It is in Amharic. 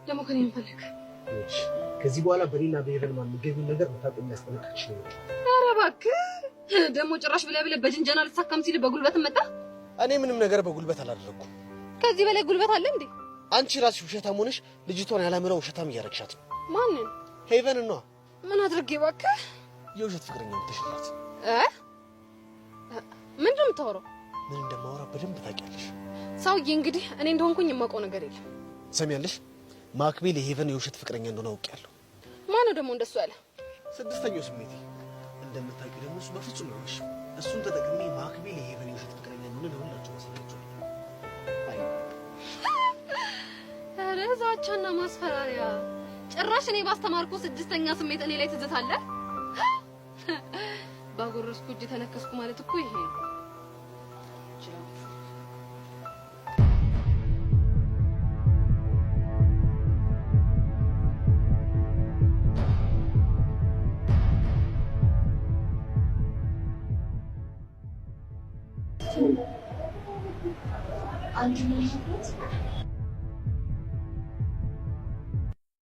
ደግሞ ከኔ የምፈልግ ይኸውልሽ፣ ከዚህ በኋላ በኔና በሄቨን ማን የሚገቢውን ነገር ብታቆሚ ያስጠነቅቅሽ ነው። ኧረ እባክህ፣ ደግሞ ጭራሽ ብለህ ብለህ በጅንጀና ልትሳካም ሲል በጉልበት መጣ። እኔ ምንም ነገር በጉልበት አላደረኩም። ከዚህ በላይ ጉልበት አለ እንዴ? አንቺ ራስሽ ውሸታም ሆነሽ ልጅቷን ያላምረው ውሸታም እያረግሻት ነው። ማንን? ሄቨን ነዋ። ምን አድርጌ እባክህ? የውሸት ፍቅረኛ ምትሽላት። እ ምንድን ነው የምታወራው? ምን እንደማወራ በደንብ ታውቂያለሽ። ሰውዬ እንግዲህ እኔ እንደሆንኩኝ የማውቀው ነገር የለም። ሰሚያለሽ፣ ማክቤል የሄቨን የውሸት ፍቅረኛ እንደሆነ አውቄያለሁ። ማነው ደግሞ እንደሱ ያለ? ስድስተኛው ስሜቴ። እንደምታውቂው ደግሞ እሱ በፍጹም አይዋሽም። እሱን ተጠቅሜ ማክቤል የሄቨን የውሸት ፍቅረኛ እንደሆነ ለሁላችሁ ማሳያችኋለሁ። Bye። ኧረ ዛቻና ማስፈራሪያ! ጭራሽ እኔ ባስተማርኩ ስድስተኛ ስሜት እኔ ላይ ትዝታለህ? ባጎረስኩ እጅ ተነከስኩ ማለት እኮ ይሄ ነው። አንድ ነው።